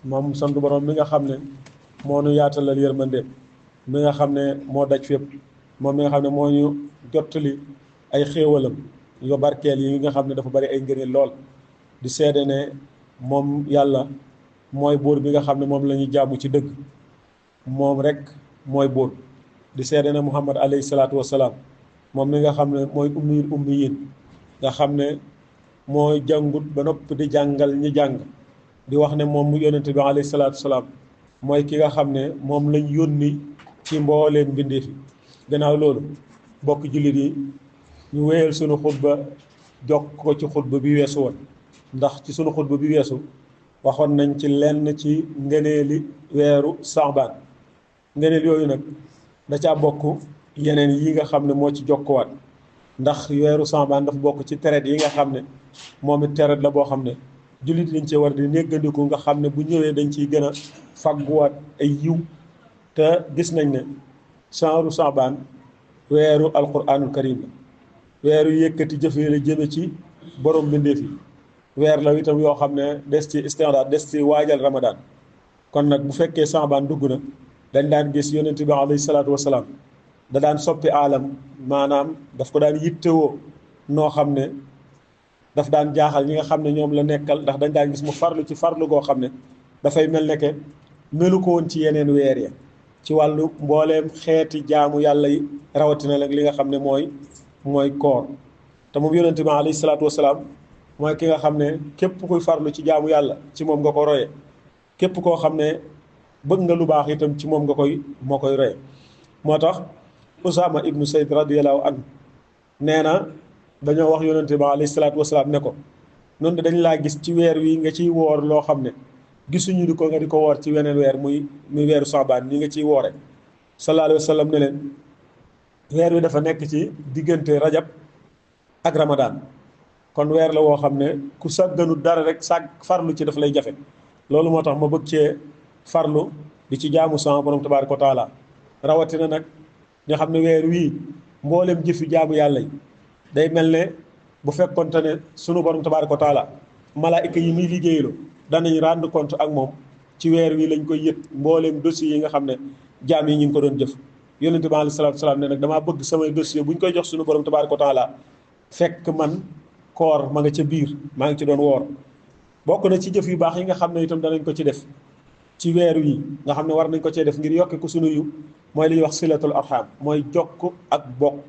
moom sant borom mi nga xam ne moo nu yaatalal yërmande mi nga xam ne moo daj fépp moom mi nga xam ne moo ñu jottali ay xéewalam yu barkeel yi nga xam ne dafa bari ay ngëneel lool di seede ne moom yàlla mooy buur bi nga xam ne moom la ñuy jaamu ci dëgg moom rek mooy buur di seede ne Muhammad alayhi salaatu wasalaam moom mi nga xam ne mooy ummiyin nga xam ne mooy jàngut ba noppi di jàngal ñi jàng di wax ne moom mu yónnent bi alayhi salaatu wasalaam mooy ki nga xam ne moom lañ yónni ci mbooleem mbindeef yi gannaaw loolu bokk jullit yi ñu wéyal sunu xutba jokk ko ci xutba bi weesu woon ndax ci sunu xutba bi weesu waxoon nañ ci lenn ci ngëneeli weeru Saabaan ngëneel yooyu nag da caa bokk yeneen yi nga xam ne moo ci jokkuwaat ndax weeru Saabaan dafa bokk ci teret yi nga xam ne moom it teret la boo xam ne jullit liñ ci war di néggandiku nga xam ne bu ñëwee dañ ciy gën a fagguwaat ay yiw te gis nañ ne shahru Saabaan weeru alquranul karim la weeru yëkkati jëfee la jëme ci borom mbindeef yi weer la itam yoo xam ne des ci istidaad des ci waajal Ramadan kon nag bu fekkee Saabaan dugg na dañ daan gis yonent bi alayhi salaatu wasalaam da daan soppi aalam maanaam daf ko daan yittewoo noo xam ne daf daan jaaxal ñi nga xam ne ñoom la nekkal ndax dañ daan gis mu farlu ci farlu goo xam ne dafay mel ne ke melu ko woon ci yeneen weer ya ci wàllu mbooleem xeeti jaamu yàlla yi rawatina nag li nga xam ne mooy koor te moom yonent bi alayhi salaatu wasalaam mooy ki nga xam ne képp kuy farlu ci jaamu yàlla ci moom nga ko roye képp koo xam ne bëgg nga lu baax itam ci moom moo koy roye moo tax Usaama ibnu Sayd radiyallahu anhu nee na dañoo wax yonente bi alayhi salaatu wasalaam ne ko noonu de dañ laa gis ci weer wi nga ciy woor loo xam ne gisuñu di ko nga di ko woor ci weneen weer muy weeru Saabaan ni nga ciy woore sallallahu alayhi wa sallam ne leen weer wi dafa nekk ci diggante rajab ak Ramadan kon weer la woo xam ne ku sàgganu dara rek farlu ci daf lay jafe loolu moo tax ma bëgg cee farlu di ci jaamu sama borom tabaaraka wa taala rawatina nag nga xam ne weer wii mboolem jëfi jaamu yàlla yi day mel ne bu fekkonte ne sunu borom tabaaraka wa taala malaayika yi muy liggéeyaloo danañ rendre compte ak moom ci weer wi lañ koy yët mboolem dossiers yi nga xam ne jaam yi ñu ngi ko doon jëf yonente bi alayhi salaatu salaam ne nag damaa bëgg samay dossier bu ñu koy jox sunu borom tabaaraka wa taala fekk man koor ma nga ca biir maa ngi ci doon woor bokk na ci jëf yu baax yi nga xam ne itam danañ ko ci def ci weer wi nga xam ne war nañ ko cee def ngir yokki ko sunu yu mooy li ñuy wax silatul arham mooy jokk ak bokk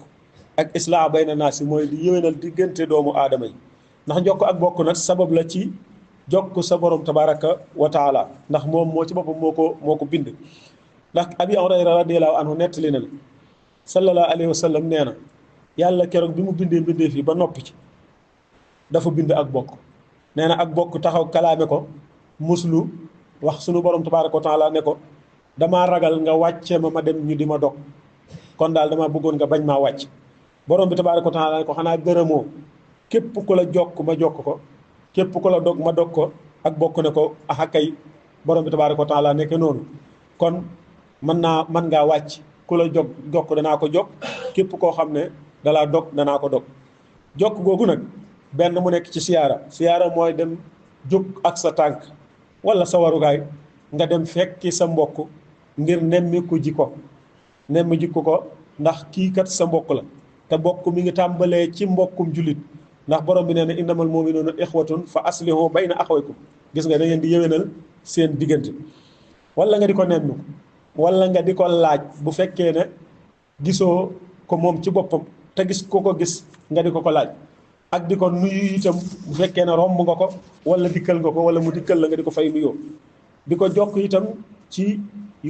ak islaa bayna naas yi mooy di yéwénal diggante doomu aadama yi ndax jokk ak bokk nag sabab la ci jokk sa borom tabaraka wa taala ndax moom moo ci boppam moo ko bind ndax abi hurayra radiyallahu anhu nettali na la sallallahu alayhi wa sallam nee na yàlla keroog bi mu bindee fii ba noppi ci dafa bind ak bokk nee na ak bokk taxaw kalaame ko muslu wax sunu borom tabaraka wa taala ne ko damaa ragal nga wàcce ma dem ñu di ma dog kon daal dama bëggoon nga bañ maa wàcc borom bi tabaraka wa taala ne ko xanaa gërëmoo képp ku la jokk ma jokk ko képp ku la dog ma dog ko ak bokk ne ko axa kay borom bi tabaraka wa taala nekk noonu kon mën ngaa wàcc ku la jokk danaa ko jokk képp koo xam ne dalaa dog danaa ko dog jokk googu nag benn mu nekk ci siyaara mooy dem jóg ak sa tànk wala sa warugaay nga dem fekki sa mbokk ngir nemmi ko ko ndax kii kat sa mbokk la te mbokk mi ngi tàmbalee ci mbokkum jullit ndax borom bi nee na innamal mu'minuuna ixwatun fa aslihu bayna axawaykum gis nga da ngeen di yéwénal seen diggante wala nga di ko nemmi wala nga di ko laaj bu fekkee ne gisoo ko moom ci boppam te gis ko gis nga di ko laaj ak di ko nuyu itam bu fekkee ne romb nga ko wala dikkal nga ko wala mu dikkal la nga di ko fay nuyoo di ko jokk itam ci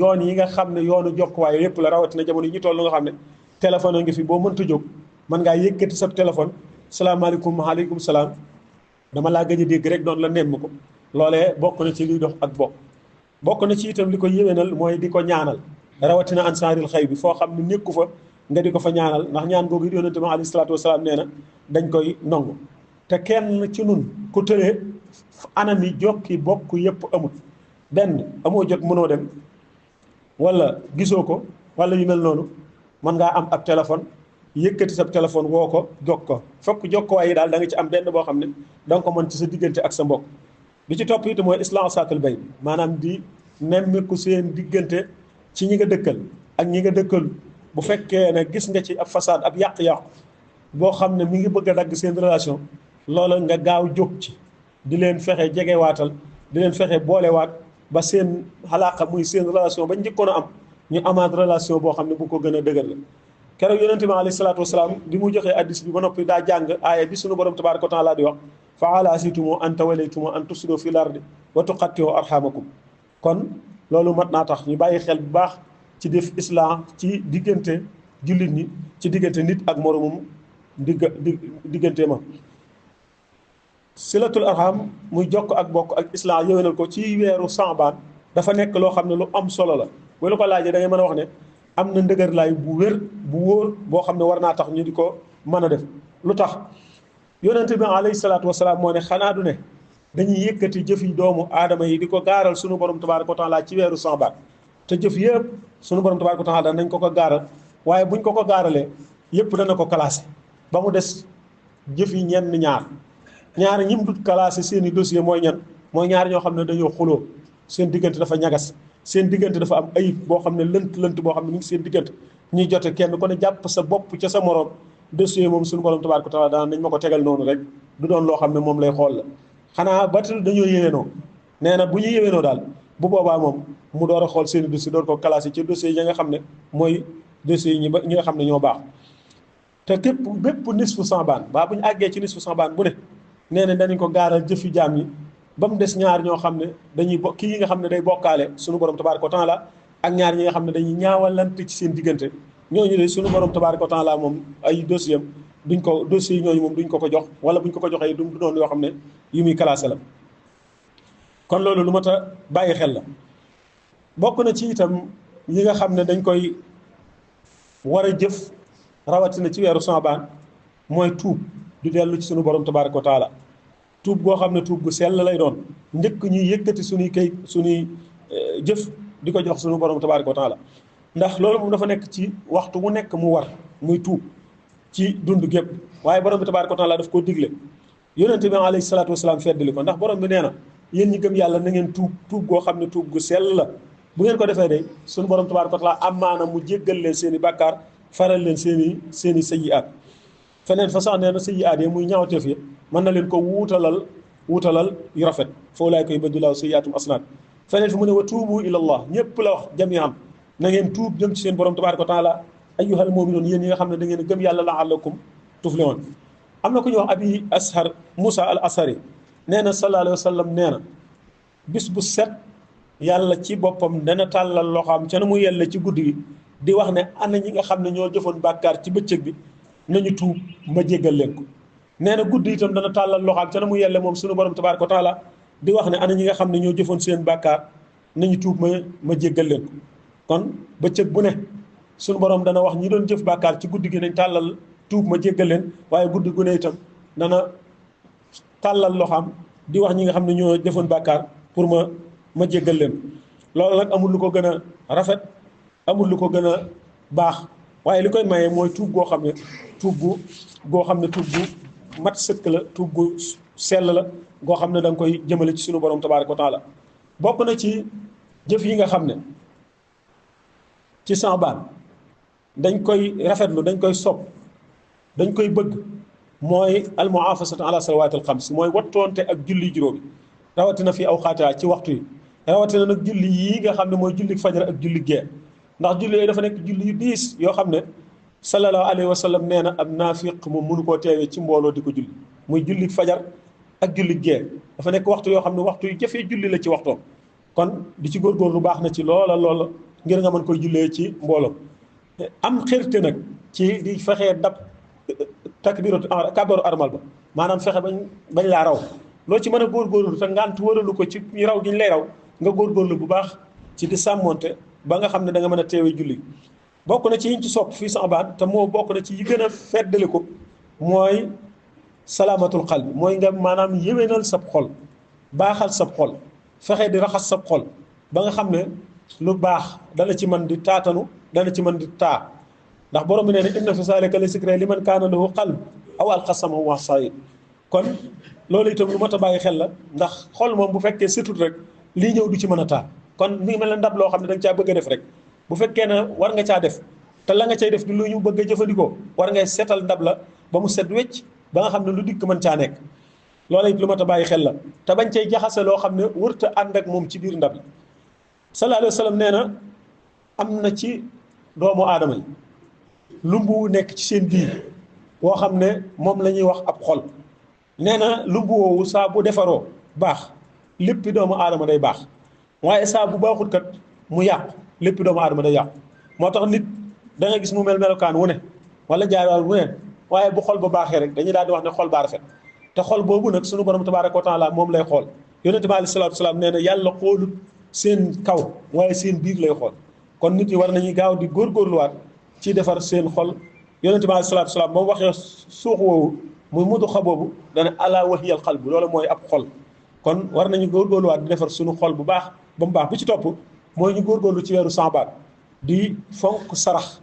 yoon yi nga xam ne yoonu jokk waaye yépp la rawatina jamono yi ñu toll nga xam ne téléphone a ngi fi boo mënta jóg mën ngaa yëkkati sa téléphone salaamaaleykum maaleykum salaam dama laa gëj a dégg rek doon la nemm ko loolee bokk na ci liy dox ak bokk na ci itam li ko yéwénal mooy di ko ñaanal rawatina ansaaril xëy bi foo xam ne nekku fa nga di ko fa ñaanal ndax ñaan googu it yonente bi alayhi salaatu wasalaam nee na dañ koy nangu. te kenn ci nun ku tëlee anam yi jokki bokk yëpp amut benn amoo jot mënoo dem wala gisoo ko wala yu mel noonu mën ngaa am ab téléphone yëkkati sa téléphone woo ko jokk ko fokk jokkuwaay yi daal da nga ci am benn boo xam ne da nga ko mën ci sa diggante ak sa mbokk. bi ci topp it mooy islam saatul bay maanaam di nemmiku seen diggante ci ñi nga dëkkal ak ñi nga dëkkal bu fekkee ne gis nga ci ab façade ab yàq-yàqu boo xam ne mi ngi bëgg a dagg seen relation loola nga gaaw jóg ci di leen fexe jegewaatal di leen fexe boolewaat ba seen xalaaqa muy seen relation ba njëkkoon a am ñu amaat relation boo xam ne bu ko gën a dëgër la. keroog yonente bi alayhi salaatu wasalaam bi mu joxee addis bi ba noppi daa jàng aaya bi sunu borom tabaaraka wa taala di wax fa ala asitumo an tawallaytumo an tufsido fil ardi wa tuqatti'u arhamakum. kon loolu mat naa tax ñu bàyyi xel bu baax ci def islam ci diggante jullit ñi ci diggante nit ak moromum diggante ma. silatul arham muy jokk ak bokk ak islam yëwénal ko ci weeru Saabaan dafa nekk loo xam ne lu am solo la bu la ko laajee da ngay mën a wax ne am na ndëgër laay bu wér bu wóor boo xam ne war naa tax ñu di ko mën a def. lu tax yonente bi alayhi salaatu wasalaam moo ne xanaa du ne dañuy yëkkati jëf yi doomu aadama yi di ko gaaral sunu borom tabaaraka wa taala ci weeru Saabaan te jëf yëpp sunu borom tabaaraka wa taala danañ ko gaaral waaye buñ ko gaaralee yëpp dana ko classé ba mu des jëf yi ñenn ñaar ñim dut classé seen i dossier mooy ñaar ñoo xam ne dañoo xuloo seen diggante dafa ñagas seen diggante dafa am ayib boo xam ne lënt boo xam ne ñu ngi seen diggante ñuy jote kenn ku ne jàpp sa bopp ca sa morom dossier moom suñu borom tabaaraka wa taala daan nañ ma ko tegal noonu rek du doon loo xam ne moom lay xool la xanaa batal dañoo yéwénoo nee na bu ñu yéwénoo daal bu boobaa moom mu door a xool seen i dossier door ko classé ci dossier yi nga xam ne mooy dossier yi ñi nga xam ne ñoo baax. te bépp nisfu Saabaan baa bu ñu àggee ci nisfu Saabaan bu ne nee na danañ ko gaaral jëfi jaam yi ba mu des ñaar ñoo xam ne dañuy kii yi nga xam ne day bokkaale suñu borom tabaaraka wa taala ak ñaar ñi nga xam ne dañuy ñaawalante ci seen diggante ñooñu de suñu borom tabaaraka wa taala moom ay dossier am dossier yi ñooñu moom duñ ko jox wala buñ ko joxee du doon yoo xam ne yu muy classé la. kon loolu lu mat a bàyyi xel la bokk na ci itam yi nga xam ne dañ koy war a jëf rawatina ci weeru Saabaan mooy tuub di dellu ci sunu borom tabaaraka wa taala tuub goo xam ne tuub gu sell lay doon njëkk ñuy yëkkati suñuy jëf di ko jox sunu borom tabaaraka wa taala ndax loolu moom dafa nekk ci waxtu mu nekk mu war muy tuub ci dund gépp waaye borom bi tabaaraka wa taala daf koo digle yonente bi alayhi salaatu wasalaam feddali ko ndax borom bi nee na yéen ñi gëm yàlla na ngeen tuub goo xam ne tuub gu sell la bu ngeen ko defee de sunu borom tabaaraka wa taala amaana mu jéggal leen seen i bàkkaar faral leen seen i sayyi'aat feneen fa sax nee na sayyi'aat yi muy ñaawteef yi mën na leen ko wuutalal yu rafet foo laay koy badilaaw sayyi'aatum asnaat feneen fi mu ne wa tuubu ilallah ñëpp la wax jami'an na ngeen tuub jëm ci seen borom tabaaraka wa taala ayyuhal mu'minuun yéen ñi nga xam ne da ngeen gëm yàlla la'allakum tuflihuun. am na ku ñuy wax abi ashar Moussa al Ashari nee na sallallahu alayhi wa sallam nee na bis bu set yàlla ci boppam dana tàllal loxoom ca na mu yella ci guddi gi di wax ne ana ñi nga xam ne ñoo jëfoon bàkkaar ci bëccëg bi nañu tuub ma jéggal leen ko. nee na guddi itam dana tàllal loxoom ca na mu yelle moom suñu borom tabaaraka wa taala di wax ne ana ñi nga xam ne ñoo jëfoon seen bàkkaar nañu tuub ma jéggal leen ko. kon bëccëg bu ne suñu borom dana wax ñi doon jëf bàkkaar ci guddi gi nañ tàllal tuub ma jéggal leen waaye guddi gu ne itam dana tàllal loxoom di wax ñi nga xam ne ñoo jëfoon bàkkaar pour ma jéggal leen. loolu nag amul lu ko gën a rafet amul lu ko gën a baax waaye li koy maye mooy tuub goo xam ne tuub gu mat sëkk la tuub gu sell la goo xam ne da nga koy jëmale ci sunu borom tabaaraka wa taala. bokk na ci jëf yi nga xam ne ci Saabaan dañ koy rafetlu dañ koy sopp dañ koy bëgg mooy al muhaafasatu ala salawaatil xams mooy wattoonte ak julli juróomi rawatina fi awqaatiha ci waxtu yi rawatina nag julli yii nga xam ne mooy julli fajar ak julli gee ndax julli yooyu dafa nekk julli yu diis yoo xam ne sallallahu alayhi wa sallam nee na ab naafiq moom mënu koo teewee ci mbooloo di ko julli muy julli fajar ak julli gee dafa nekk waxtu yoo xam ne waxtu yu jafee julli la ci waxtoom kon di ci góorgóorlu baax na ci loola ngir nga mën koy jullee ci mbooloo am xërte nag ci di fexee dab kabaru armal ba maanaam fexe bañ laa raw loo ci mën a góorgóorlu te ngant waralu ko ci ñu raw gi ñu lay raw nga góorgóorlu bu baax ci di sàmmonte ba nga xam ne da nga mën a teewee julli bokk na ci yiñ ci sopp fii Saabaan te moo bokk na ci yi gën a feddali ko mooy salaamatul xal bi mooy nga maanaam yéwénal sab xol baaxal sab xol fexe di raxas sab xol ba nga xam ne lu baax dana ci mën di taatanu dana ci mën di taa ndax borom bi nee na inna fi zaalika la zikraa liman kaana lahu qalb aw alqa sam'ahu wa huwa shahiid kon loolu itam lu mat a bàyyi xel la ndax xol moom bu fekkee surtout rek lii ñëw du ci mën a taa kon mi ngi mel ne ndab loo xam ne da nga caa bëgg a def rek bu fekkee ne war nga caa def te la nga cay def di lu ñu bëgg a jëfandikoo war ngay seetal ndab la ba mu set wecc ba nga xam ne lu dikk mën caa nekk loola it lu mat a bàyyi xel la te bañ cay jaxase loo xam ne wërta ànd ak moom ci biir ndab li sallallahu alayhi wa sallam nee na am na ci doomu aadama yi lumbu nekk ci seen biir boo xam ne moom la ñuy wax ab xol nee na lumbu woowu saa bu defaroo baax léppi doomu aadama day baax waaye saa bu baaxut kat mu yàqu léppi doomu aadama day yàqu moo tax nit da nga gis mu mel melokaan wu ne wala jaarwaal wu ne waaye bu xol ba baaxee rek dañuy daal di wax ne xol baa rafet te xol boobu nag sunu borom tabaaraka wa taala moom lay xool yonente bi alayhi salaatu wasalaam nee na yàlla xoolut seen kaw waaye seen biir lay xool kon nit ñi war nañuy gaaw di góorgóorluwaat ci defar seen xol yonente bi alayhi salaatu wasalaam ba mu waxee suux woowu muy mudu xa boobu dana ala wahiyal qalbu loolu mooy ab xol kon war nañu góorgóorluwaat di defar suñu xol bu baax ba mu baax bi ci topp mooy ñu góorgóorlu ci weeru Saabaan di fonk sarax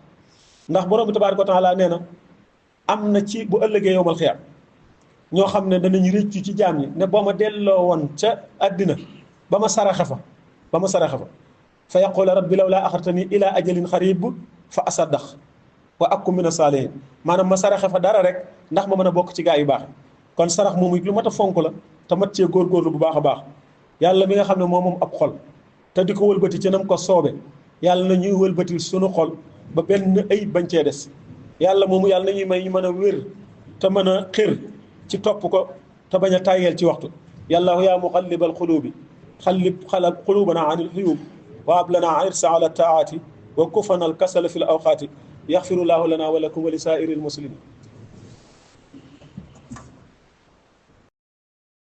ndax borom bi tabaaraka wa taala nee na am na ci bu ëllëgee yowmal xiyaam ñoo xam ne danañu rëccu ci jaam ñi ne boo ma delloo woon ca àddina ba ma saraxe fa fa yaqula rabbi law laa axartani ila ajalin xarib fa asaddax wa akku mina saalihin maanaam ma saraxe fa dara rek ndax ma mën a bokk ci gaa yu baax kon sarax moomu it lu mat a fonk la te mat cee góorgóorlu bu baax a baax yàlla mi nga xam ne moom ab xol te di ko wëlbati ci nam ko soobe yàlla na ñuy wëlbati sunu xol ba benn ay bañ cee des yàlla moomu yàlla na ñuy may ñu mën a wér te mën a xër ci topp ko te bañ a tàyyeel ci waxtu yàlla yaa muqallibal quluubi xalib quluubana an il xuyuub wa ab lana irsa ala taati wa kufana al kasala fi l awqaati yaxfiru llahu lana wa lakum wa li saa'iri l muslimin